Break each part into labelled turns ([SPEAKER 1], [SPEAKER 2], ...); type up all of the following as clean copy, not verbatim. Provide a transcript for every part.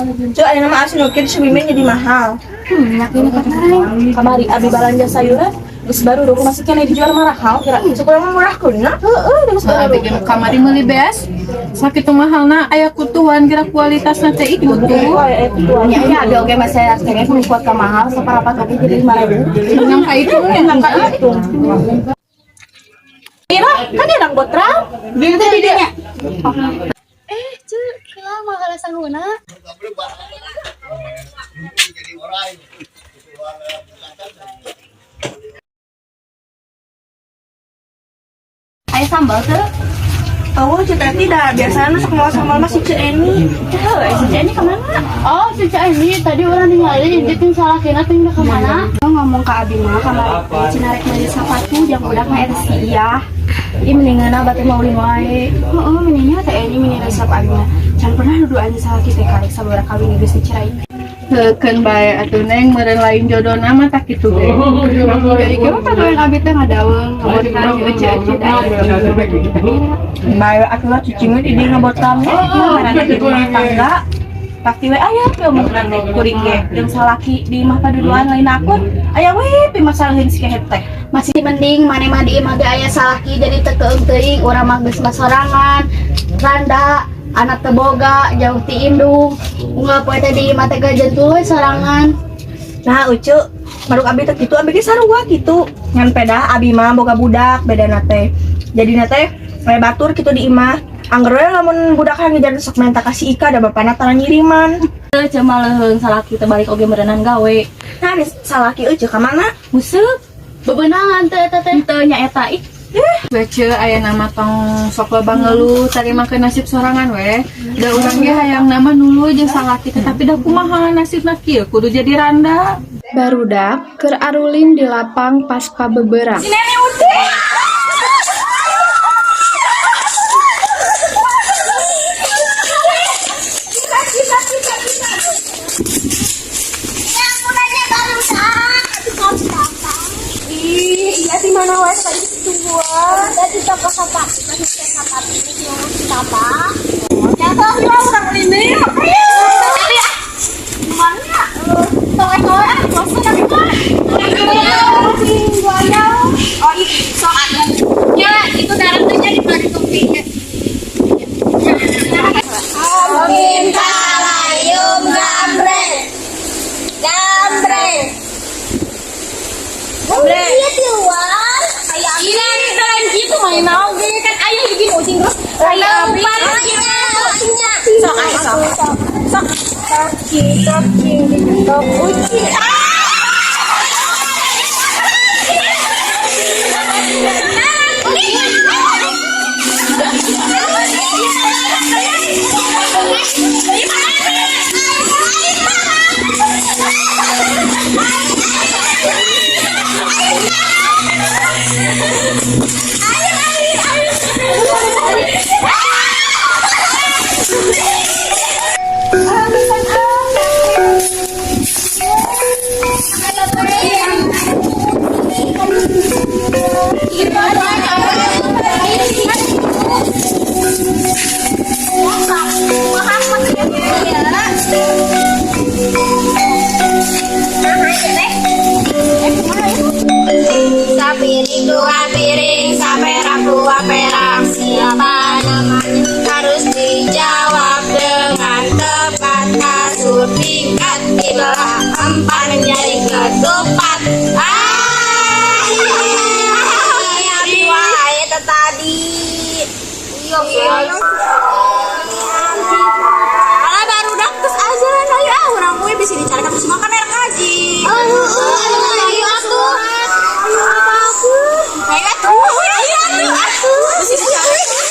[SPEAKER 1] Ceu, ada nama asin ukir si jadi mahal.
[SPEAKER 2] Minyak ini kan kamari abi balanja sayuran geus baru ruku masih keneh dijual mahal kira.
[SPEAKER 1] Sekolah mah murah kuna.
[SPEAKER 2] Heeh, geus baru.
[SPEAKER 3] Abi ge nu kamari meuli beas. Sakitu mahalna aya kutuan kira kualitasna teh ih kutu.
[SPEAKER 2] Ya ya, abi oge masih keneh nu kuat ka mahal saparapat oge jadi 5.000.
[SPEAKER 3] Nang ka itu nya
[SPEAKER 2] Nang ka itu. Ira, kan dia nang botram.
[SPEAKER 3] Dia teh di dinya.
[SPEAKER 4] Eh, Ceu, kenapa mahal sangguna?
[SPEAKER 2] Aya sambal teu?
[SPEAKER 1] Oh, Ceu Teti dah biasanya sok mau sambal mah si Ceu Eni.
[SPEAKER 2] Heuh, si Ceu Eni ka mana?
[SPEAKER 4] Oh, si Ceu Eni tadi urang ninggalin dia ting salah kena ting udah kemana? Ngomong ke abi mah kamari teh cenah rek meuli sapatu jang budak mah eta si Iyah.
[SPEAKER 2] Ih, mendingan batur mau ulin wae.
[SPEAKER 4] Heeh, mendingnya teh Eni mending resep abi mah. Can pernah duduan salah kita kali sabaraha kawin geus dicerai.
[SPEAKER 3] Heukeun bae atuh Neng, meureun lain jodona mah tak kitu ge.
[SPEAKER 4] Jadi kieu mah paduan abi teh ngadaweung ngabotan euceu-euceu da aya.
[SPEAKER 1] Bae atuh lah cicingnya di dieu ngabotramnya.
[SPEAKER 2] Karena di rumah tangga pasti we aya piomongan teh kuring ge jeung salaki di imah paduduan lain akun aya we pimasalaheun si kehet teh.
[SPEAKER 4] Masih mending mane mah di imah ge aya salaki jadi teu keung teuing, urang mah geus mah sorangan. Randa anak teu boga jauh ti indung. Unggal poe teh di imah teh gajentul we sorangan.
[SPEAKER 1] Nah, Ucu, maruk abi teh kitu, abi ge sarua kitu. Ngan pedah abi mah boga budak bedana teh. Jadina teh aya batur kitu di imah. Angger we lamun budak hayang ngejar sok menta ka si Ika da bapana tara ngiriman.
[SPEAKER 2] Teu ceu mah leuheung salaki teh balik oge meureunan gawe.
[SPEAKER 1] Nah, di salaki Ucu ka mana?
[SPEAKER 2] Museup
[SPEAKER 4] Bebenangan teh eta teh.
[SPEAKER 2] teu nya eta ih.
[SPEAKER 3] Bece aya nama tong sok loba ngeluh tarima ke nasib sorangan we. Da urang ge hayang nama nulu jeung salaki teh tapi da kumaha nasibna kieu kudu jadi randa.
[SPEAKER 5] Barudak keur arulin di lapang pasca beberang.
[SPEAKER 1] Ih, iya di mana wae tadi tungguan.
[SPEAKER 4] Tadi toko sepatu, masih sepatu ini cuma papa.
[SPEAKER 1] Ya tahu lah urang ulin deui.
[SPEAKER 4] Tapi ah, mana? Towe-towe ah, bosan tapi mah.
[SPEAKER 1] Oh, ih, sok atuh.
[SPEAKER 4] Ya, itu daratnya di balik topinya.
[SPEAKER 1] Minta layum gambreng. Gambreng. Gambreng. Iya tiluan. Kayak
[SPEAKER 2] Iya, lain gitu main oge kan aya hiji ucing terus kayak abi.
[SPEAKER 1] Sok ayo sok. Sok. Toki toki tok uci.
[SPEAKER 6] Sapiring dua piring, saperak dua perak. Siapa namanya harus dijawab dengan tepat. Kasur tingkat dibelah empat menjadi ketupat. Ah, wae teh tadi. Iya, Alah barudak terus ajaran ayo ah urang gue bisa dicarikan bisa makan air ngaji. Ayo atuh. Ayo ayo atuh. Ayo atuh. Bisa dicarikan.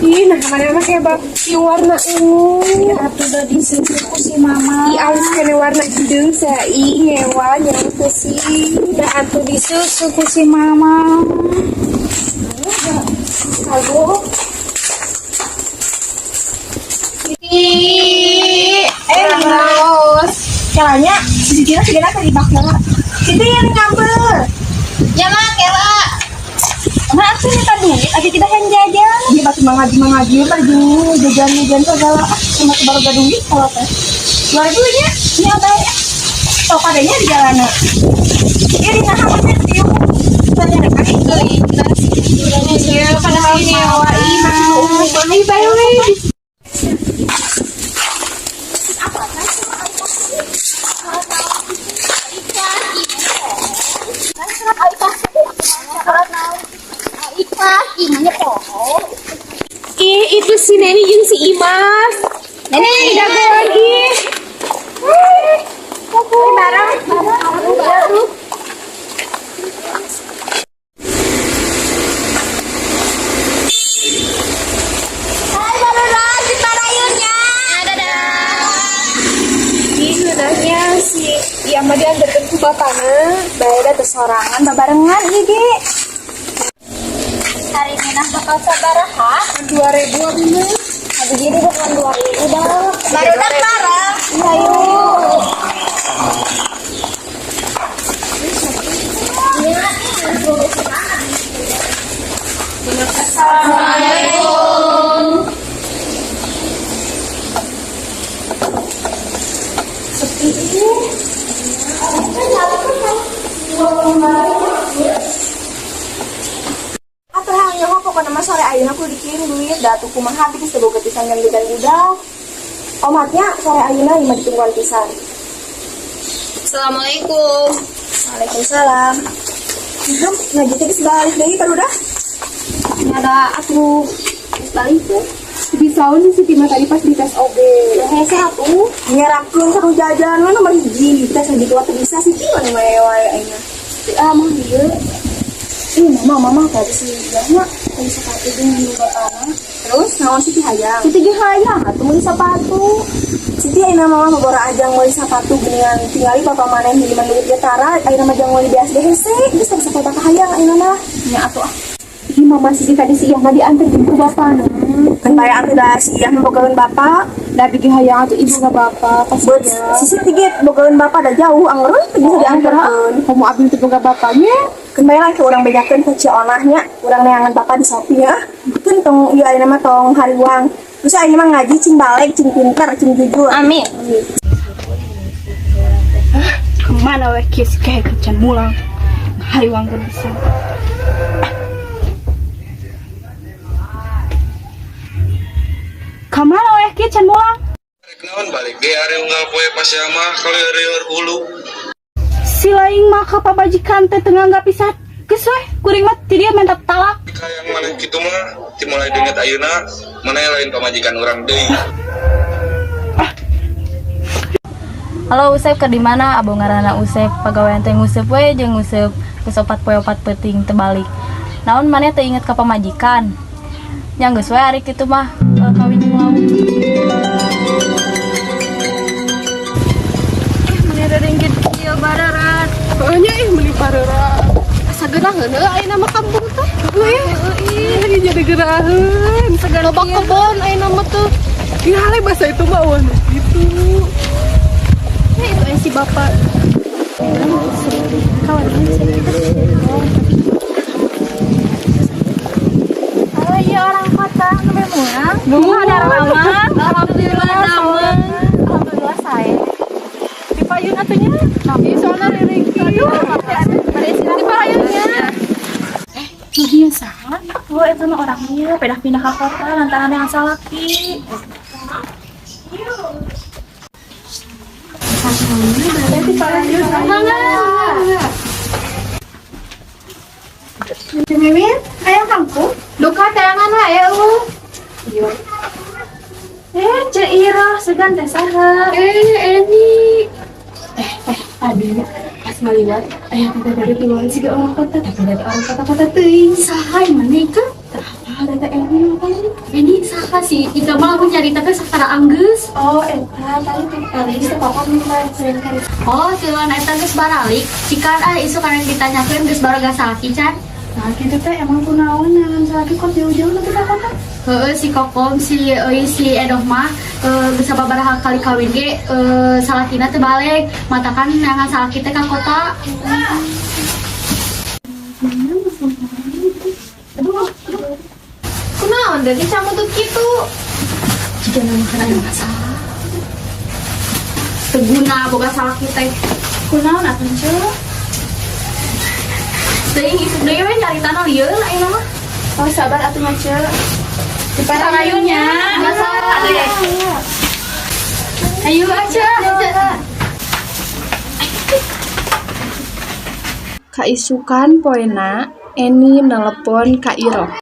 [SPEAKER 1] Ih, nah mana mah kayak bak warna ungu.
[SPEAKER 5] Atuh da disusu ku si mama.
[SPEAKER 1] Ih, alus kene warna hideung sai ngewa nyang si.
[SPEAKER 5] Da atuh disusu ku si mama.
[SPEAKER 1] Kagok.
[SPEAKER 6] Ih,
[SPEAKER 1] terus. Caranya si Cina segera tadi bakal. Siti yang nyamper.
[SPEAKER 6] Ya mah kela.
[SPEAKER 1] Nah, aku minta duit, aku tidak yang jajan. Iya, batu Si mangaji baju jajan-jajan segala ah sama baru duit kalau teh. 2000 nya, nya bae. Tau kadenya di jalanan. Ini nah apa teh tiu. Tanya kan iya, padahal nyewa masih umur bae we.
[SPEAKER 6] Ih, itu si Neni jeung si Imas. Neni dagoan ih.
[SPEAKER 1] Barang barang.
[SPEAKER 6] Hai barudak di parayunnya. Dadah.
[SPEAKER 1] Ih, ngeunahnya si Iya mah diantarkeun ku bapana, bae da teu sorangan babarengan ieu ge.
[SPEAKER 6] Hari minah bakal sabaraha?
[SPEAKER 1] 2000 abi mah. Abi ge bukan 2000 dah.
[SPEAKER 6] Barudak bareng.
[SPEAKER 1] Iya, ayo. Atuh hayang nyaho pokona mah sore ayeuna kudu dikirim duit da atuh kumaha geus teu boga pisan yang jajan budak. Omatnya sore ayeuna lima ditungguan pisan.
[SPEAKER 6] Assalamualaikum.
[SPEAKER 1] Waalaikumsalam. Nah, ngaji teh geus balik deui barudak. Ada atuh geus balik teh. Bisaun si Siti mah tadi pas di tes oge. Hese atuh nyerapkeun satu jajan we nomor hiji. Tes ngaji keluar teu bisa Siti mana wae wae ayeuna. Ah mah ieu. Ih, mama, mama tadi si Jahna tadi sepatu jeung di bapana. Terus naon Siti hayang? Siti ge hayang atuh meuli sepatu. Siti ayeuna mama mabora ajang meuli sepatu geuningan tingali bapak maneh minimal duit ge tara ayeuna mah jang meuli beas ge hese geus teu sepatu ka hayang ayeuna mah. Nya atuh ah. Ih, mama Siti tadi si Iyah mah dianterkeun ku bapana. Kan bae atuh da si Iyah mah bogaeun bapak. Da ge hayang atuh ibu ka bapak pas si Siti ge bogaeun bapak da jauh angger teu bisa dianterkeun. Komo abdi teu boga bapaknya. Keun bae lah ke urang bejakeun ke Cionah nya, urang neangan bapak di Shopee ya. Keun tong ieu ayeuna mah tong hariwang. Terus ayeuna mah ngaji cing balik, cing pinter, cing jujur.
[SPEAKER 6] Amin.
[SPEAKER 2] Kemana we kieu si kehe can mulang. Hariwang teu bisa. Kamana we kieu can mulang?
[SPEAKER 7] Rek naon balik ge ari unggal poe pasea mah kaleur hulu.
[SPEAKER 2] Si laing mah ka pabajikan teh teu nganggap pisan. Geus we, kuring mah ti dieu minta talak.
[SPEAKER 7] Hayang maneh kitu mah dimulai deungeut ayeuna maneh lain pamajikan urang deui.
[SPEAKER 8] Halo Usep ke di mana? Abo ngaranna Usep pagawean teh nguseup we jeung nguseup geus opat poe opat peuting teu balik. Naon maneh teu inget ka pamajikan? Nya geus we ari kitu mah kawin jeung lauk.
[SPEAKER 3] Meni ringgit kieu bararat. Heueuh nya ih meuli barerat. Asa geunaheun heuh ayeuna mah kampung teh. Heueuh ih jadi geraheun. Loba kebon ayeuna mah tuh. Ih hale bahasa itu mah eueuh nu kitu. Ya itu aya si bapak.
[SPEAKER 8] Halo iya orang kota nembe mulang. Bunga ada ramah. Alhamdulillah damang. Alhamdulillah sae.
[SPEAKER 3] Di payun atuh nya. Ih soalna riringkit. Di payunnya.
[SPEAKER 2] Nu biasa. Bu eta mah orangnya pedah pindah ka kota lantaran yang salaki.
[SPEAKER 5] Mimin, ayo kangkung. Duka teangan wae eueuh.
[SPEAKER 2] Eh, Ceu Iroh, sugan teh saha?
[SPEAKER 5] Eh, Eni.
[SPEAKER 3] Tadi pas ngaliwat aya teh tadi tiluan siga orang kota tapi dari orang kota-kota teuing.
[SPEAKER 4] Saha maneh ka?
[SPEAKER 3] Ah, teh Eni apa ini?
[SPEAKER 4] Ini saha sih? Itu mah aku nyarita teh sakara anggeus.
[SPEAKER 3] Oh, eta tadi teh tadi teh papa minta sering kali.
[SPEAKER 4] Oh, tiluan eta geus baralik. Cikan ah isu kana ditanyakeun geus baroga salaki can.
[SPEAKER 3] Nah, gitu teh emang kunaon naon salaki kok jauh-jauh nanti ka kota.
[SPEAKER 4] Heeh, si Kokom si euy si Edoh mah geus sababaraha kali kawin ge salakina teu balik. Matakan neangan salaki teh ka kota.
[SPEAKER 3] Kunaon
[SPEAKER 4] Jadi camutut kitu. Jika nama kan ada masalah. Teu guna boga salaki teh.
[SPEAKER 8] Kunaon atuh, Ceu? Teuing isuk deui we nyaritana lieur ayeuna mah.
[SPEAKER 2] Oh, sabar atuh mah, Ceu.
[SPEAKER 8] Sarayunnya.
[SPEAKER 4] Masalah.
[SPEAKER 8] Ayo, Aca.
[SPEAKER 5] Kaisukan poena, Eni nelepon ka Iroh.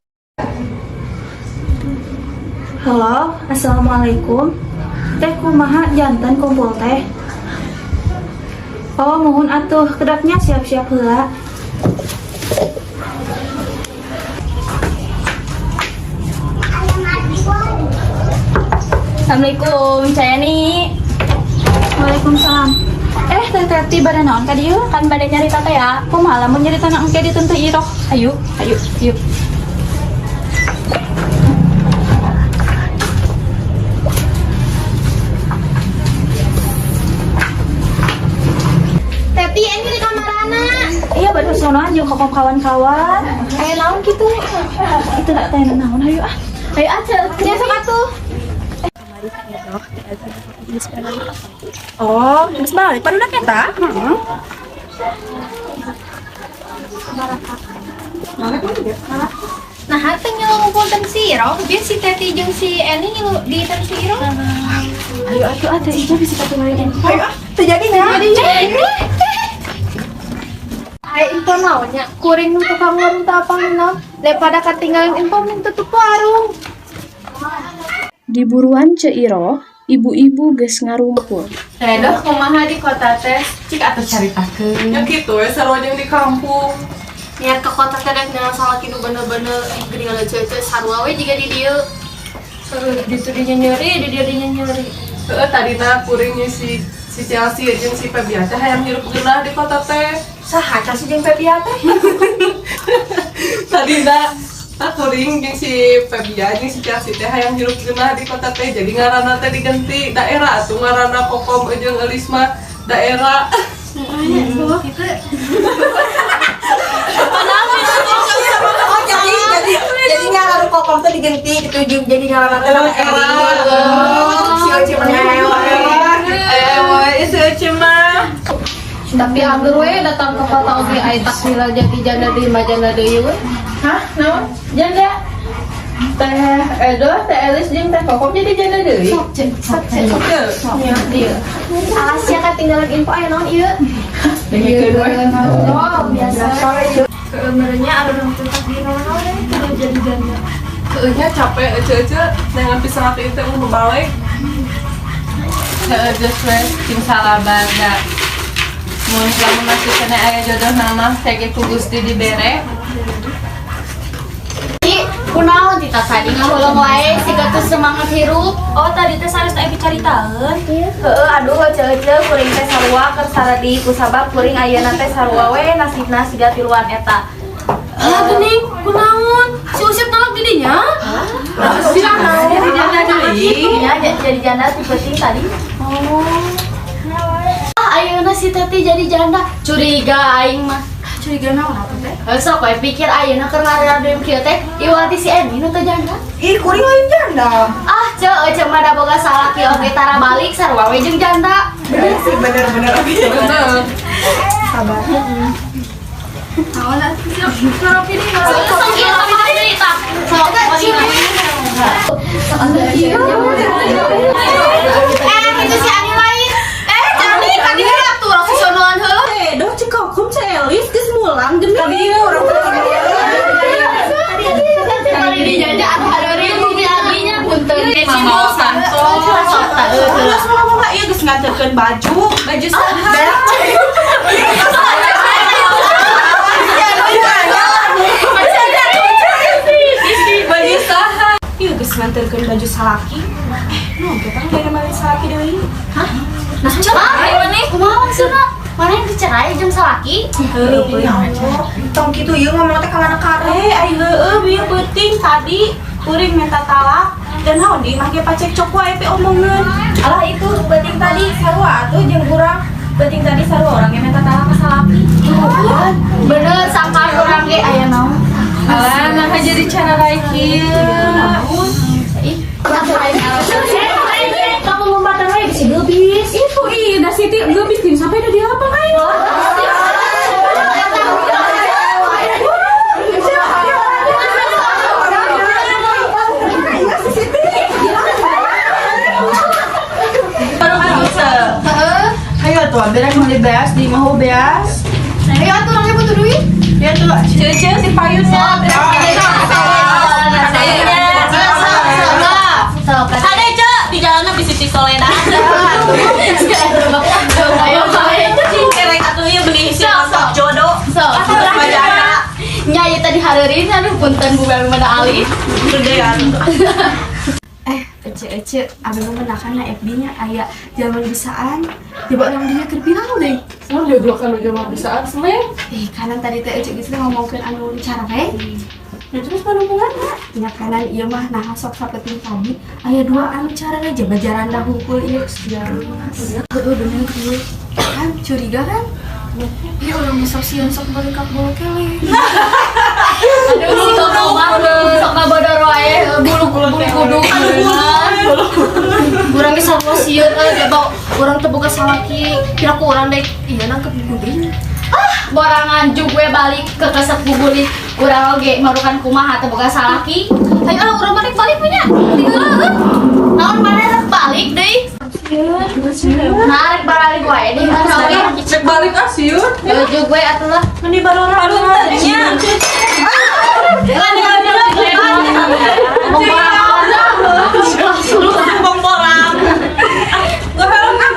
[SPEAKER 1] Halo, assalamualaikum. Teh, kumaha janten kumpul teh? Oh, muhun atuh, kedap nya siap-siap heula.
[SPEAKER 8] Assalamualaikum, Cayani.
[SPEAKER 2] Waalaikumsalam. Eh, Teh Teti bade naon ka dieu?
[SPEAKER 8] Kan bade nyarita teh ya.
[SPEAKER 2] Kumaha lamun nyaritana engke ditentu Iroh?
[SPEAKER 8] Ayo, ayo, yuk.
[SPEAKER 4] Teti ini di kamarana.
[SPEAKER 2] Iya, bade sonoan jeung kokom kawan-kawan.
[SPEAKER 4] Aya naon kitu?
[SPEAKER 2] Itu tak teh naon, ayo ah.
[SPEAKER 8] Ayo, Aca.
[SPEAKER 4] Nya sok atuh.
[SPEAKER 1] Oh, geus balik barudak eta?
[SPEAKER 4] Nah, teh ngilu ngumpul teng si Iroh, biar si Teti jeung si Eni ngilu di teng si Iroh.
[SPEAKER 2] Ayo atuh ah, Teh Ija bisa katinggalin info.
[SPEAKER 1] Ayo ah, teu jadi nya.
[SPEAKER 3] Ai info naonnya, kuring nu tukang warung teu apal naon daripada ketinggalan info mending tutup warung.
[SPEAKER 5] Diburuan Ceu Iroh, ibu-ibu geus ngarumpul.
[SPEAKER 3] Teh Doh, kumaha di kota teh? Cik atuh caritakeun.
[SPEAKER 9] Ya gitu we sarua jeung di kampung.
[SPEAKER 3] Niat ke kota teh rek neang salaki nu bener-bener geuningan ceuceu sarua we jiga di dieu. Seru di dinya nyeri, di dieu dinya nyeri.
[SPEAKER 9] Heeh, tadina kuring si si Chelsea jeung si Febia teh hayang hirup geunah di kota teh.
[SPEAKER 1] Saha Chelsea jeung Febia teh?
[SPEAKER 9] Tadina tah kuring jeung si Febia jeung si Chelsea teh hayang hirup geunah di kota teh, jadi ngaranna teh diganti daerah atuh ngaranna Kokom jeung Elis mah daerah.
[SPEAKER 1] Oh, jadi ngaran kokom teh diganti gitu jadi ngaran teh nama Eri. Oh, si Oce mah.
[SPEAKER 9] Eh, si Oce mah.
[SPEAKER 3] Tapi anggur we datang ke kota oge ai takmila jadi janda deui mah janda deui we.
[SPEAKER 9] Hah? Naon? Janda? Teh Edo, Teh Elis jeung Teh Kokom jadi janda deui.
[SPEAKER 4] Sok cek, sok cek.
[SPEAKER 9] Sok.
[SPEAKER 4] Iya. Alas ya ketinggalan info aya naon ieu?
[SPEAKER 3] Oh, biasa.
[SPEAKER 2] Sebenarnya ada nu tetap di naon we kudu jadi janda.
[SPEAKER 9] Keunya capek ece-ece dengan pisang hati teh mau balik.
[SPEAKER 10] Heeh, geus we cing salabar da. Mun lamun masih kena aya jodoh mah teh ge ku Gusti dibere.
[SPEAKER 4] Kunaon tita tadi ngahuleng wae siga teu semangat hirup.
[SPEAKER 8] Oh, tadi teh sanes teh caritaeun.
[SPEAKER 2] Heeh, aduh ceu-ceu kuring teh sarua keur saradi kusabab kuring ayeuna teh sarua we nasibna siga tiluan eta.
[SPEAKER 3] Ah, geuning, kunaon? Si Usep nolak di dinya?
[SPEAKER 10] Jadi janda deui.
[SPEAKER 8] Ya, jadi janda ti peuting tadi.
[SPEAKER 4] Ah, ayeuna si Teti jadi janda, curiga aing mah.
[SPEAKER 2] Curiga naon atuh teh?
[SPEAKER 4] Heuh, sok we pikir ayeuna keur ngareun kieu teh, iwati si Eni nu teu janda.
[SPEAKER 1] Ih, kuring lain janda.
[SPEAKER 4] Ah, ceu ece mah da boga salaki oge tara balik sarua we jeung janda.
[SPEAKER 1] Bener sih, bener-bener.
[SPEAKER 9] Bener.
[SPEAKER 1] Sabar.
[SPEAKER 3] Naon atuh siap ngopi deui.
[SPEAKER 4] Sok ieu sama deui tah. Sok Eh, itu si Ani lain.
[SPEAKER 6] Eh, Ani, tadi atuh urang sosonoan heuh.
[SPEAKER 2] Eh, doh cek kokom Ceu Elis geus mulang geuning.
[SPEAKER 1] Tadi urang teh
[SPEAKER 4] Kali dijajah atuh hareuri bumi abinya punten.
[SPEAKER 10] Mama kantor.
[SPEAKER 2] Terus ngomong lah, iya geus nganterkeun baju.
[SPEAKER 10] Baju saha? Baju saha?
[SPEAKER 2] Iya geus nganterkeun baju salaki. Eh, no, kita kan beda balik salaki deui.
[SPEAKER 4] Nah, cerai maneh kumaha maksudna? Mana yang dicerai jeung salaki?
[SPEAKER 1] Tong kitu ieu ngomong teh ka mana karep.
[SPEAKER 2] Eh, ai heueuh bieu peuting tadi kuring minta talak dan naon di imah ge pacekcok wae pe omongeun.
[SPEAKER 8] Alah itu peuting tadi sarua atuh jeung urang. Peuting tadi sarua urang ge minta talak ka salaki.
[SPEAKER 4] Bener sangka urang ge aya naon?
[SPEAKER 10] Alah, nah jadi cara lain kieu.
[SPEAKER 8] Kamu ngumpatan wae bisi geubis.
[SPEAKER 3] Itu iya, dah Siti geubis tim sampai udah di lapang ayo.
[SPEAKER 1] Ayo tuh, beres mau beas di mau beas.
[SPEAKER 4] Ayo atuh orangnya butuh duit.
[SPEAKER 1] Ya tuh,
[SPEAKER 10] Cece si payunnya.
[SPEAKER 6] Ada Cek, di jalannya bisa di Solena.
[SPEAKER 4] Ayo ayo.
[SPEAKER 6] Kerek atuh ieu beli si mantap jodoh.
[SPEAKER 4] So,
[SPEAKER 6] Majana.
[SPEAKER 4] nya ieu tadi hareureun aduh punten Bu Bami mana alih.
[SPEAKER 5] Ece ece, abi mah menakan na FB nya aya zaman bisaan. Tiba orang dinya keur viral deh.
[SPEAKER 9] Emang jodoh kan udah mah bisaan seleng.
[SPEAKER 5] Eh, kanan tadi teh ece geus teh ngomongkeun anu cara we. Nah, terus mana hubunganna? Nya kanan ieu mah nah sok sapeting tadi aya dua anu carana aja bajaranda hungkul ieu. Heeh, bener ieu. Kan curiga kan? Iya orang sok sieun sok balik bolo kele.
[SPEAKER 4] Aduh si Koko mah sok ngabodor wae bulu bulu kudu.
[SPEAKER 3] Urang ge sarua sieun euy geba urang teu boga salaki. Kira ku urang dek ieu nangkep guling.
[SPEAKER 4] Borangan jug we balik ke kesek bubulit urang oge marukan kumaha teu boga salaki. Ayo ah urang balik balik punya. Tinggal naon maneh rek balik deui. Nah rek baralik wae deui urang oge.
[SPEAKER 9] Cek balik ah siun.
[SPEAKER 4] Jug we atuh lah.
[SPEAKER 6] Meni baru nya. Bong-borang. Gak helm ah.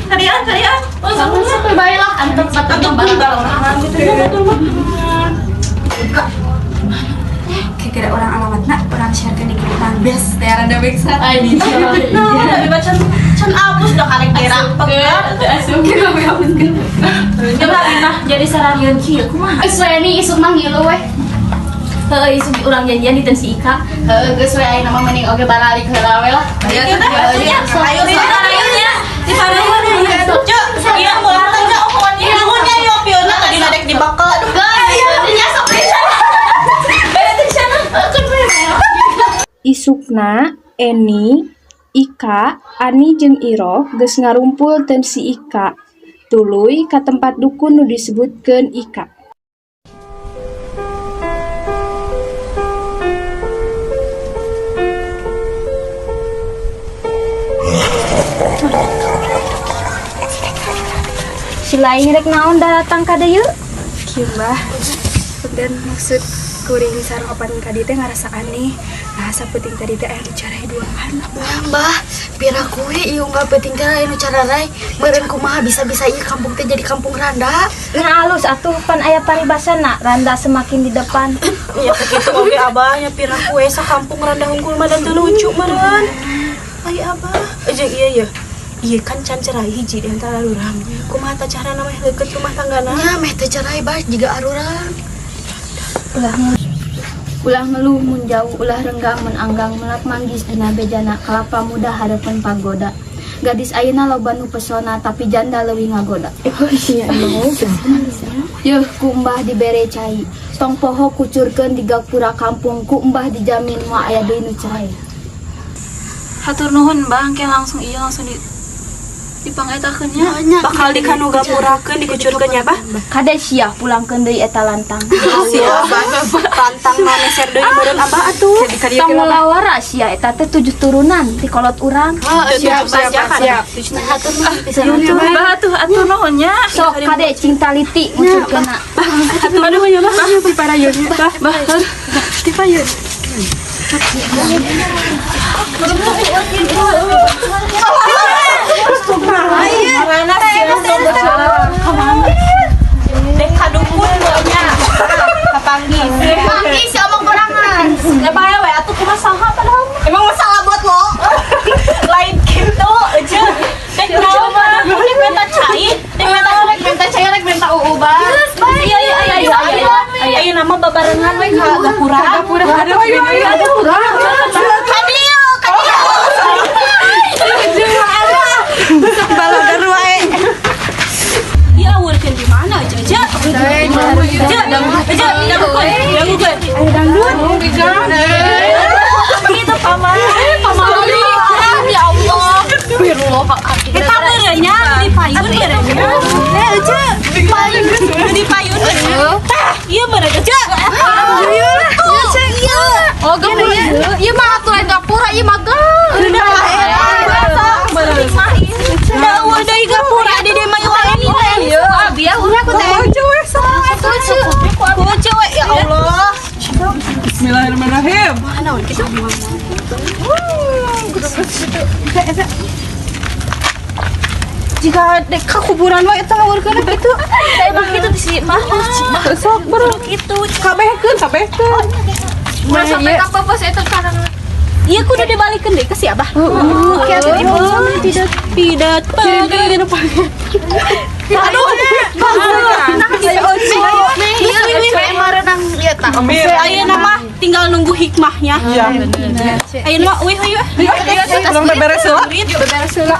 [SPEAKER 6] Tadi ah, tadi ah. Oh,
[SPEAKER 4] Sampai bae lah antep
[SPEAKER 6] Atau
[SPEAKER 4] barang.
[SPEAKER 5] Kira-kira orang alamatna orang share ke di grupan.
[SPEAKER 10] Best teh rada beksa.
[SPEAKER 6] Nah, dari baca can hapus udah karek gerak. Coba nah jadi sararieun kieu kumaha?
[SPEAKER 4] Geus we ni isuk mah ngilu we.
[SPEAKER 8] Heuh, isuk urang janjian di si Ika.
[SPEAKER 4] Heuh geus we ayeuna mah mending oge baralik heula we lah.
[SPEAKER 6] Ayo ayo nya. Di parayun. Cek, iya mulang teh cek omonnya. Nuhun nya yo piona tadi nadek di bakal. Aduh, iya sok
[SPEAKER 5] Isukna, Eni, Ika, Ani jeung Iroh geus ngarumpul ten si Ika. Tuluy ka tempat dukun nu disebutkeun Ika.
[SPEAKER 8] Si lain rek naon datang ka dieu?
[SPEAKER 5] Kieu Mbah. Dan maksud kuring sareng opan ka dieu teh ngarasa aneh. Nah, sapenting tadi teh aya nu carae duaan.
[SPEAKER 4] Mbah, pira kue ieu unggal peuting teh anu cararai meureun kumaha bisa-bisa ieu kampung teh jadi kampung randa.
[SPEAKER 8] Nah alus atuh pan aya paribasana randa semakin di depan.
[SPEAKER 1] Ya begitu oge abah nya pira kue sakampung randa hungkul mah dan teu lucu meureun. Ai abah, jeung ieu ye. Iya kan can cerai hiji di antara urang. Kumaha tah carana meh leukeut rumah tanggana?
[SPEAKER 4] Nya meh teu cerai bah jiga arurang.
[SPEAKER 8] Ulah ngeluh mun jauh, ulah renggang mun anggang melak manggis dina bejana kelapa muda hareupeun pagoda. Gadis ayeuna loba nu pesona tapi janda leuwih ngagoda. Yeuh ku mbah dibere cai, tong poho kucurkeun di gapura kampung ku mbah dijamin moal aya deui nu cerai.
[SPEAKER 10] Hatur nuhun Bang, ke langsung iya langsung di dipangetakeun nya.
[SPEAKER 1] Bakal dikanu gapurakeun dikucurkeun nya bah.
[SPEAKER 8] Kade sia pulangkeun deui eta lantang.
[SPEAKER 1] Siap abah. Pantang maneser deui meureun abah atuh.
[SPEAKER 8] Tong ngulawara sia eta teh 7 turunan ti kolot urang.
[SPEAKER 1] Siap siap siap.
[SPEAKER 10] Bah atuh atuh nuhun nya.
[SPEAKER 8] Sok kade cing taliti ngucurkeunna.
[SPEAKER 1] Hatur nuhun ya bah. Di parayun bah. Bah. Di payun.
[SPEAKER 6] Dek kadukun nya. Kapanggih.
[SPEAKER 4] Panggih si omong borangan.
[SPEAKER 6] Ya bae we atuh kumaha saha padahal. Emang masalah buat lo. Lain gitu aja. Dek naon mah dek minta cai, dek minta
[SPEAKER 4] Rek minta cai rek minta uu bah.
[SPEAKER 6] Iya iya iya iya. Ayo nama babarengan we ka gapura. Gapura.
[SPEAKER 9] Aduh, ayo ayo.
[SPEAKER 6] Kadieu, kadieu.
[SPEAKER 1] Balodar wae.
[SPEAKER 6] Dia awurkeun di mana aja? Aja. Aja, aja, dangukeun, dangukeun.
[SPEAKER 2] Jika dek ka kuburan wae eta ngawurkeun kitu.
[SPEAKER 8] Saya mah kitu di si mah.
[SPEAKER 9] Sok bro.
[SPEAKER 8] Kitu.
[SPEAKER 9] Kabehkeun, kabehkeun.
[SPEAKER 3] Ulah sampai ka pepes eta carana.
[SPEAKER 2] Iya kudu dibalikeun deui ke si Abah.
[SPEAKER 3] Oke, atuh ibu
[SPEAKER 2] Tidak tidak
[SPEAKER 9] Kirim deui
[SPEAKER 2] Aduh,
[SPEAKER 9] Amir.
[SPEAKER 2] Ayeuna mah tinggal nunggu hikmahnya.
[SPEAKER 9] Iya.
[SPEAKER 2] Ayeuna mah uih uih.
[SPEAKER 9] Belum beberes heula.
[SPEAKER 3] Beberes heula.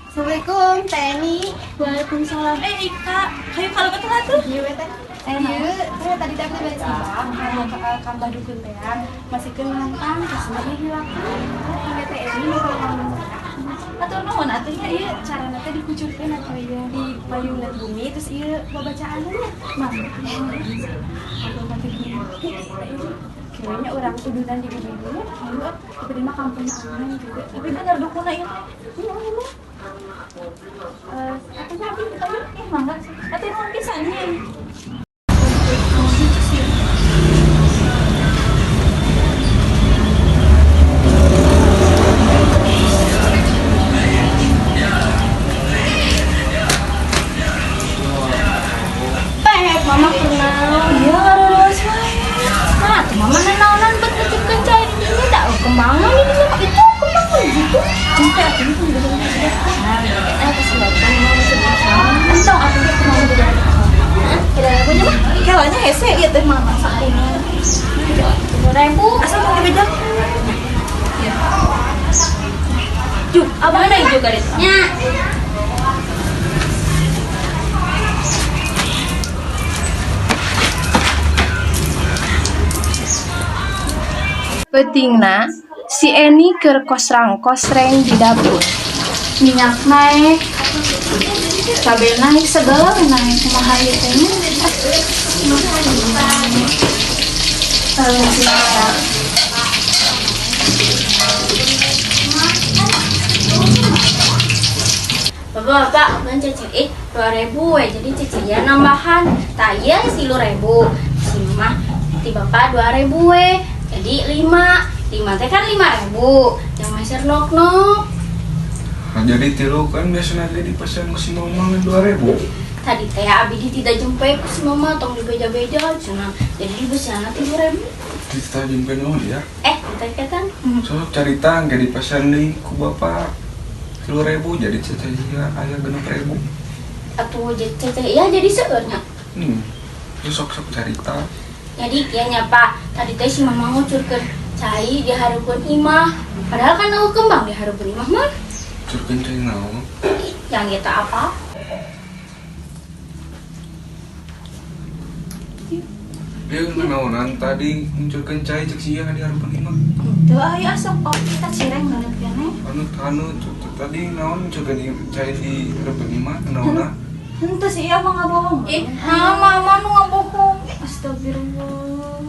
[SPEAKER 5] Assalamualaikum, Teni.
[SPEAKER 2] Waalaikumsalam. Eh Ika, hayu kalau betul atuh.
[SPEAKER 5] Iya, teh. Iya, teh tadi teh aku beres imam karena ka Mbah Dukun teh masihkeun lantang kasih ieu hilakeun. Ieu teh Eni nu kalau
[SPEAKER 2] Atur nuhun atuh nya
[SPEAKER 5] ieu carana teh dikucurkeun atuh ieu di payung dan bumi terus ieu babacaanna mah. Kayaknya orang udunan di bumi dulu, ayo atuh tapi mah kampung aman juga.
[SPEAKER 2] Tapi bener dukuna ieu teh.
[SPEAKER 5] Iya, emang. Eh, atuh abi kita yuk.
[SPEAKER 2] Ih, mangga sih. Atur nuhun pisan nya.
[SPEAKER 8] Peh, mama kenal.
[SPEAKER 2] Iya, harus wae.
[SPEAKER 8] Nah, tuh mama nanaonan bet ngecipkeun cai di dinya da kembangan di dinya mah itu kembangan gitu.
[SPEAKER 2] Sampai atuh itu udah
[SPEAKER 8] Nah, kesilapan mama masih bisa.
[SPEAKER 2] Entong atuh teh kumaha udah.
[SPEAKER 8] Hah, kira punya mah
[SPEAKER 2] Kelanya hese ieu teh mama sakuna.
[SPEAKER 8] 10.000.
[SPEAKER 2] Asal mau dibejakeun. Juk, abang ada juga deh.
[SPEAKER 8] Nya.
[SPEAKER 10] Peutingna, si Eni keur kosrang-kosreng di dapur.
[SPEAKER 4] Minyak naik, cabai naik, segala we naik kumaha ieu teh nya. Eh,
[SPEAKER 8] Bapak-bapak, kan cece 2.000 we, jadi cece ya nambahan. Tah ieu 3.000. Si mah ti bapak 2.000 we. Jadi 5. 5 teh kan 5.000. Yang meser nok-nok.
[SPEAKER 7] Nah, jadi tilu kan biasanya teh dipesan ku si mama 2000.
[SPEAKER 8] Tadi teh abi di tidak jempe ku si mama tong dibeja-beja cenah. Jadi dibesiana 3.000.
[SPEAKER 7] Kita jempe naon ya?
[SPEAKER 8] Eh, kita ketan.
[SPEAKER 7] Sok carita nggak dipesan deui ku bapak 3.000 jadi cece ieu aya 6.000.
[SPEAKER 8] Atuh cece iya jadi seueurnya.
[SPEAKER 7] Terus sok-sok carita.
[SPEAKER 8] Jadi kieu nya Pak, tadi teh si mama ngucurkeun cai di hareupeun imah. Padahal kan eueuh kembang di hareupeun imah mah.
[SPEAKER 7] Curkeun cai naon?
[SPEAKER 8] Ih, yang eta apa?
[SPEAKER 7] Dia naonan tadi ngucurkeun cai cek sia di hareupeun imah.
[SPEAKER 2] Teu aya asup oh kita cireng banget keneh.
[SPEAKER 7] Anu anu tadi naon ngucurkeun cai di hareupeun imah naonna?
[SPEAKER 2] Henteu sih iya mah ngabohong.
[SPEAKER 8] Ih, nah mama nu ngabohong.
[SPEAKER 2] Astagfirullah.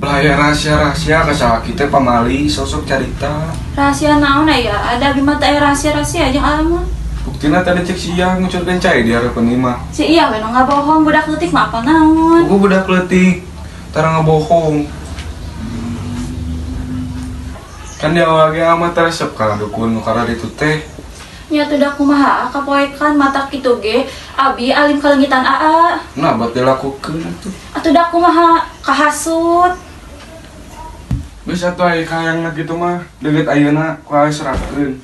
[SPEAKER 7] Bahaya rahasia-rahasia ka salaki teh pamali sosok carita.
[SPEAKER 2] Rahasia naon aya? Ada abdi mah teh rahasia-rahasia jeung alam mah.
[SPEAKER 7] Buktina tadi cek sia ngucurkeun cai di hareupeun imah.
[SPEAKER 2] Si iya we nu ngabohong budak leutik mah apa naon.
[SPEAKER 7] Gua budak leutik, tara ngabohong. Kan di awal ge amat resep kana dukun nu kararitu teh.
[SPEAKER 2] Nya teu da kumaha kapoekan mata kitu ge abi alim kalengitan aa.
[SPEAKER 7] Nah, buat dilakukeun atuh.
[SPEAKER 2] Atuh da kumaha kahasut.
[SPEAKER 7] Geus atuh aya kahayangna kitu mah deukeut ayeuna ku aing serahkeun.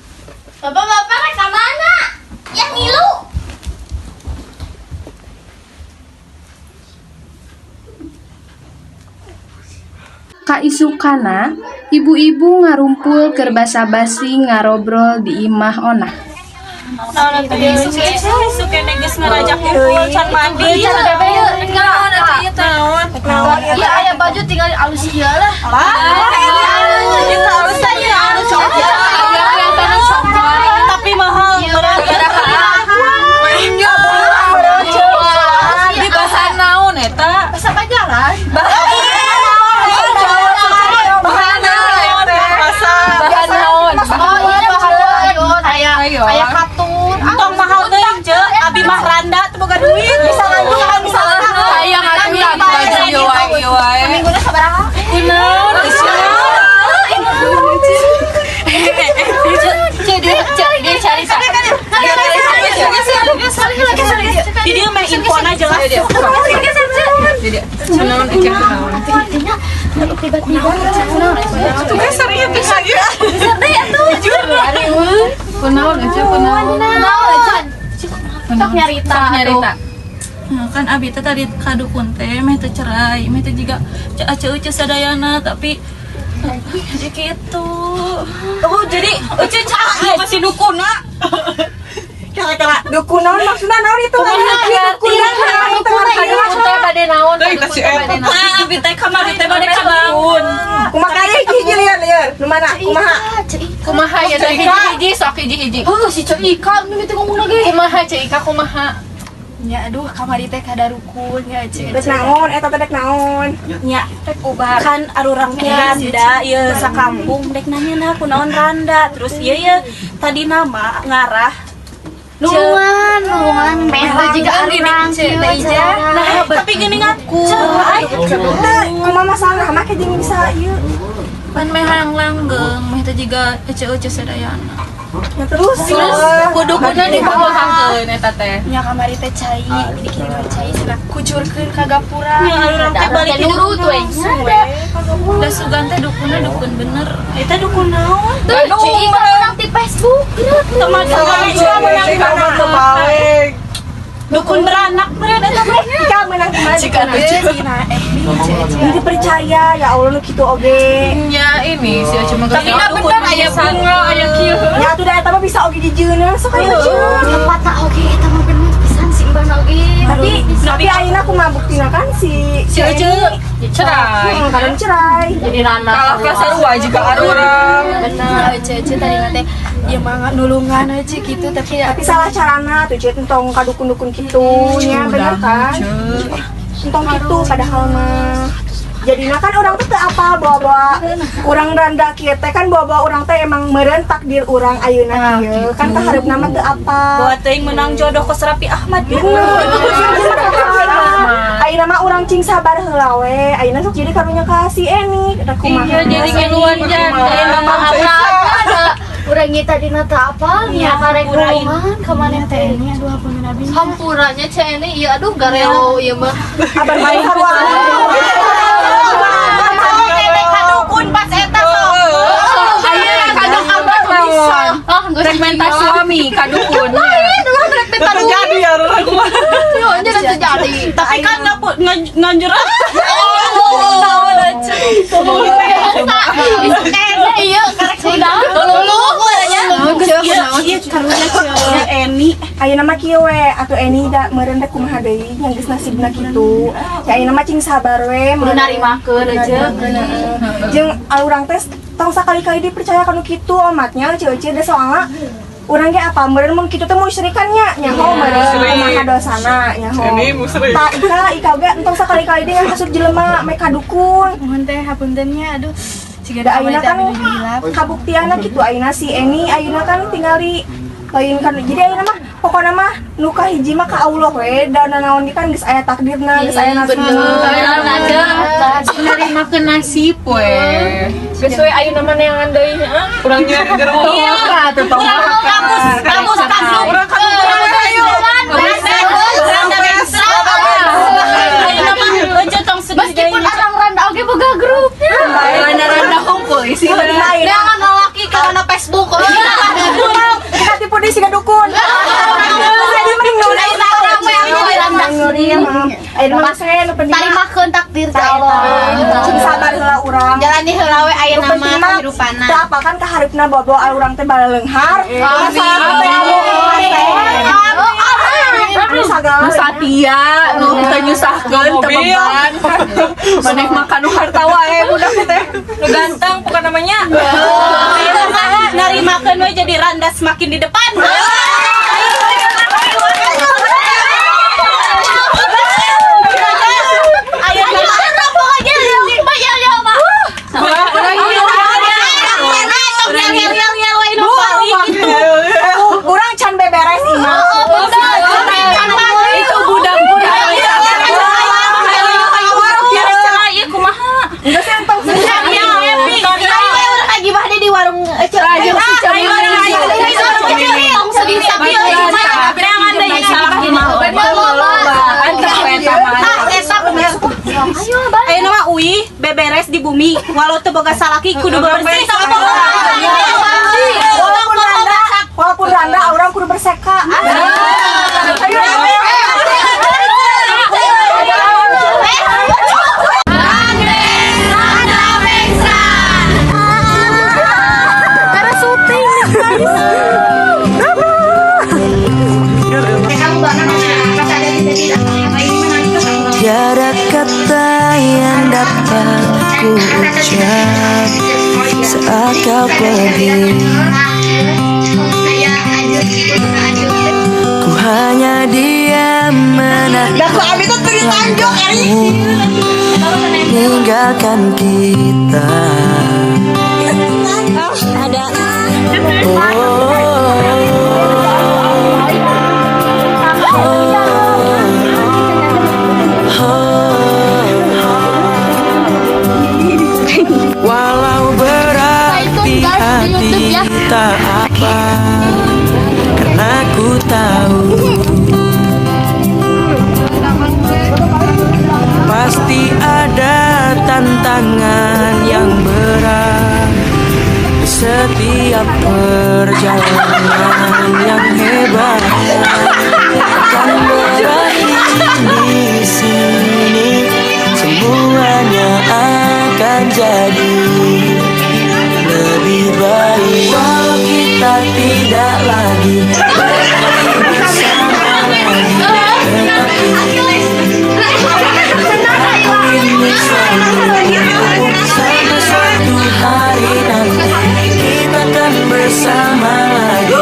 [SPEAKER 8] Bapak-bapak rek ka mana? Ya ngilu.
[SPEAKER 10] Kaisukana, ibu-ibu ngarumpul keur basa-basi ngarobrol di imah Onah.
[SPEAKER 2] Naon atuh isuk isuk kene geus ngarajak kumpul can mandi. Naon atuh ieu teh? Naon?
[SPEAKER 4] Iya, aya baju tinggal alus ieu lah.
[SPEAKER 2] Itu alus aja alus coklat. Tapi mahal berat.
[SPEAKER 10] Di bahan naon eta?
[SPEAKER 1] Bahasa pajaran.
[SPEAKER 10] Bahan naon teh? Bahan naon?
[SPEAKER 4] Oh iya, bahan ayon, aya
[SPEAKER 10] Ayon.
[SPEAKER 4] aya katun.
[SPEAKER 2] Tong mahal teuing ce, abi mah randa teu boga duit. Bisa ngandung bisa
[SPEAKER 10] Hayang atuh ya baju ieu wae ieu wae.
[SPEAKER 4] Mingguna sabaraha?
[SPEAKER 10] Kunaon?
[SPEAKER 4] Tiba-tiba.
[SPEAKER 9] Itu geser ieu bisa ieu.
[SPEAKER 8] Geser deui atuh.
[SPEAKER 10] Kunaon aja kunaon.
[SPEAKER 4] Naon? Sok nyarita.
[SPEAKER 10] Sok nyarita.
[SPEAKER 11] Nah, kan abi teh tadi ka dukun teh meh teu cerai, meh teh jiga ece sadayana tapi jadi gitu.
[SPEAKER 1] Oh, jadi
[SPEAKER 11] Ece cah masih dukuna.
[SPEAKER 1] Kira-kira dukun naon maksudna naon itu? Dukun naon itu?
[SPEAKER 10] Dukun teh bade naon?
[SPEAKER 9] Teh kita si eta.
[SPEAKER 11] Ah, abi teh kamari teh bade ka dukun.
[SPEAKER 1] Kumaha kali hiji lieur lieur. Nu mana? Kumaha?
[SPEAKER 10] Kumaha ya teh hiji-hiji sok hiji-hiji.
[SPEAKER 8] Heuh, si Ceu Ika mimiti ngomong lagi.
[SPEAKER 10] Kumaha Ceu Ika kumaha?
[SPEAKER 5] Nya aduh kamari teh kada rukun nya Ece.
[SPEAKER 1] Dek naon eta teh dek naon?
[SPEAKER 2] Nya kan arurang teh randa ieu sakampung dek nanya nah kunaon randa terus ieu ye tadi nama ngarah
[SPEAKER 4] Nulungan, nulungan meh teh jiga arurang
[SPEAKER 8] Ceu Teh Ija.
[SPEAKER 2] nah tapi gini ngaku cerai.
[SPEAKER 1] Teu, kumaha masalah make jeung bisa ieu.
[SPEAKER 11] Pan meh hayang langgeng, meh teh jiga ece sadayana.
[SPEAKER 1] Ya terus.
[SPEAKER 10] Terus kudu-kuduna dikumahakeun eta teh.
[SPEAKER 5] Nya kamari teh cai, dikirim cai cenah kucurkeun ka gapura.
[SPEAKER 11] Nya arurang teh balik
[SPEAKER 8] Teh nurut we nya.
[SPEAKER 11] Da sugan teh dukunna dukun bener.
[SPEAKER 2] Eta dukun naon?
[SPEAKER 8] Tuh, Ceu Ika menang di Facebook.
[SPEAKER 2] Teman
[SPEAKER 9] Menang di mana kebalik.
[SPEAKER 2] Dukun beranak meureun eta mah.
[SPEAKER 1] Ika menang kemana?
[SPEAKER 10] Cika tuh.
[SPEAKER 5] Dina FB Ece.
[SPEAKER 1] Jadi percaya ya Allah nu kitu oge.
[SPEAKER 10] Nya ini si Ece mah
[SPEAKER 11] Tapi
[SPEAKER 10] geus
[SPEAKER 11] bener
[SPEAKER 10] aya bunga aya kieu.
[SPEAKER 1] Ya atuh da eta mah bisa oge dijieunna sok aya jieun.
[SPEAKER 4] Tempat tak oge eta mah bener pisan si Mbah oge.
[SPEAKER 1] Tapi ayeuna kumaha buktina kan si
[SPEAKER 11] Si Ece
[SPEAKER 10] Cerai.
[SPEAKER 1] Kan cerai.
[SPEAKER 8] Jadi rana.
[SPEAKER 9] Kalah ka sarua jiga arurang.
[SPEAKER 5] Bener Ece Ece tadi teh ya mah nulungan aja gitu tapi
[SPEAKER 1] Tapi salah carana tuh Ceu entong ka dukun-dukun kitu nya bener kan? Entong kitu padahal mah. Jadina kan orang tuh teu apa bawa-bawa urang randa kieu teh kan bawa-bawa urang teh emang meureun takdir urang ayeuna kieu kan kahareupna mah teu apa.
[SPEAKER 2] Bawa teuing menang jodoh kos Raffi Ahmad.
[SPEAKER 1] Ayeuna mah urang cing sabar heula we. Ayeuna sok jadi karunya ka si Eni rek kumaha.
[SPEAKER 10] Iya jadi ngiluan janda.
[SPEAKER 4] Ada urang ieu tadi na teu apal nya karek nulungan ka maneh teh.
[SPEAKER 5] Ini aduh ampun abi.
[SPEAKER 3] Hampuranya Ceu ini iya aduh garelo ieu mah.
[SPEAKER 1] Abar main sarua.
[SPEAKER 6] Kadukun pas eta sok.
[SPEAKER 10] Ayo kadang abah naon?
[SPEAKER 3] Ah, geus
[SPEAKER 10] Rek menta suami ka dukun.
[SPEAKER 9] Terjadi ya arurang kumaha.
[SPEAKER 3] Yo, nya teu jadi.
[SPEAKER 2] Tapi kan nganjur.
[SPEAKER 4] Kayaknya iya karek sudah.
[SPEAKER 2] Iya, iya karunya Ceu Eni.
[SPEAKER 1] Ayeuna mah kieu we atuh Eni da meureun rek kumaha deui nya geus nasibna kitu. Ya ayeuna mah cing sabar we.
[SPEAKER 8] Kudu narimakeun aja.
[SPEAKER 1] Jeung urang teh tong sakali-kali dipercaya kanu kitu omatnya Ceu Ece da soalna urang ge apa meureun mun kitu teh musyrikan nya nyaho meureun kumaha dosana nyaho.
[SPEAKER 9] Ini musyrik.
[SPEAKER 1] Ta Ika Ika oge entong sakali-kali deui hasut jelema make ka dukun.
[SPEAKER 5] Mohon teh hapunten nya aduh. Siga
[SPEAKER 1] Da ayeuna kan
[SPEAKER 5] abi nuju hilap.
[SPEAKER 1] kabuktianna kitu ayeuna si Eni ayeuna kan tingali lain kan jadi ayeuna mah pokona mah nu kahiji mah ka Allah we da nanaon ge kan geus aya takdirna geus aya nasibna.
[SPEAKER 10] Narimakeun nasib we.
[SPEAKER 3] Geus we ayeuna mah neangan deui heeh.
[SPEAKER 9] Urang nya jero.
[SPEAKER 10] Iya, tuh tong.
[SPEAKER 6] Kampus, kampus, kampus.
[SPEAKER 9] Urang ka
[SPEAKER 2] Ayeuna mah Ece tong sedih
[SPEAKER 4] Meskipun orang randa oge boga grup.
[SPEAKER 10] Randa-randa hungkul isina.
[SPEAKER 1] Ayeuna
[SPEAKER 3] Neangan lalaki karena Facebook.
[SPEAKER 1] kita tipu deui siga dukun. Jadi mending nu Ayeuna mah saya nu penting mah
[SPEAKER 4] Tarimakeun takdir teh Allah.
[SPEAKER 1] cing sabar heula urang.
[SPEAKER 6] Jalani heula we
[SPEAKER 1] Nu
[SPEAKER 6] ayeuna
[SPEAKER 1] penting
[SPEAKER 6] mah
[SPEAKER 1] mah
[SPEAKER 6] kahirupanna.
[SPEAKER 1] teu apa kan kahareupna bawa-bawa urang teh balaleunghar. Masalah teh anu Anu sagala.
[SPEAKER 10] Nu satia, nu teu nyusahkeun teu beban. Maneh makan nu harta wae budak teh.
[SPEAKER 2] Nu ganteng bukan namanya. Narimakeun we jadi randa semakin di depan. Ayo
[SPEAKER 4] Pokoknya
[SPEAKER 1] Urang can beberes imah.
[SPEAKER 10] Itu budak-budak.
[SPEAKER 1] Enggak sih entong sedih.
[SPEAKER 4] Ayo urang lagi bah di warung Ece.
[SPEAKER 10] Ayo si Cemil.
[SPEAKER 4] Tong sedih sakieu.
[SPEAKER 2] di bumi walau teu boga salaki kudu bersih.
[SPEAKER 1] Walaupun randa, walaupun randa urang kudu berseka. Ayo, ayo.
[SPEAKER 12] Tiada kata yang dapat ku ucap saat kau pergi. Ku hanya diam menatap langkahmu, meninggalkan kita. Oh, walau berat di hati tak apa, karena ku tahu pasti ada tantangan yang berat di setiap perjalanan yang hebat akan berakhir di sini. Semuanya akan jadi lebih baik walau kita tidak lagi bersama lagi, tetapi aku ingin selalu sampai suatu hari nanti kita akan bersama lagi.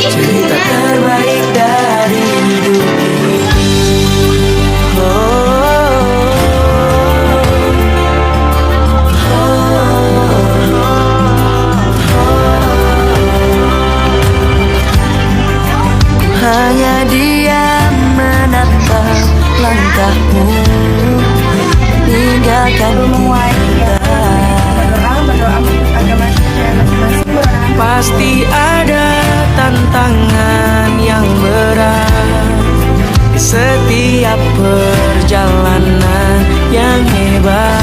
[SPEAKER 12] Cerita terbaik dari hidup ini. Oh, oh, oh. Hanya diam menatap langkahmu, tinggalkan kita.
[SPEAKER 1] Berdoa menurut agama masing-masing.
[SPEAKER 12] Pasti ada tantangan yang berat di setiap perjalanan yang hebat.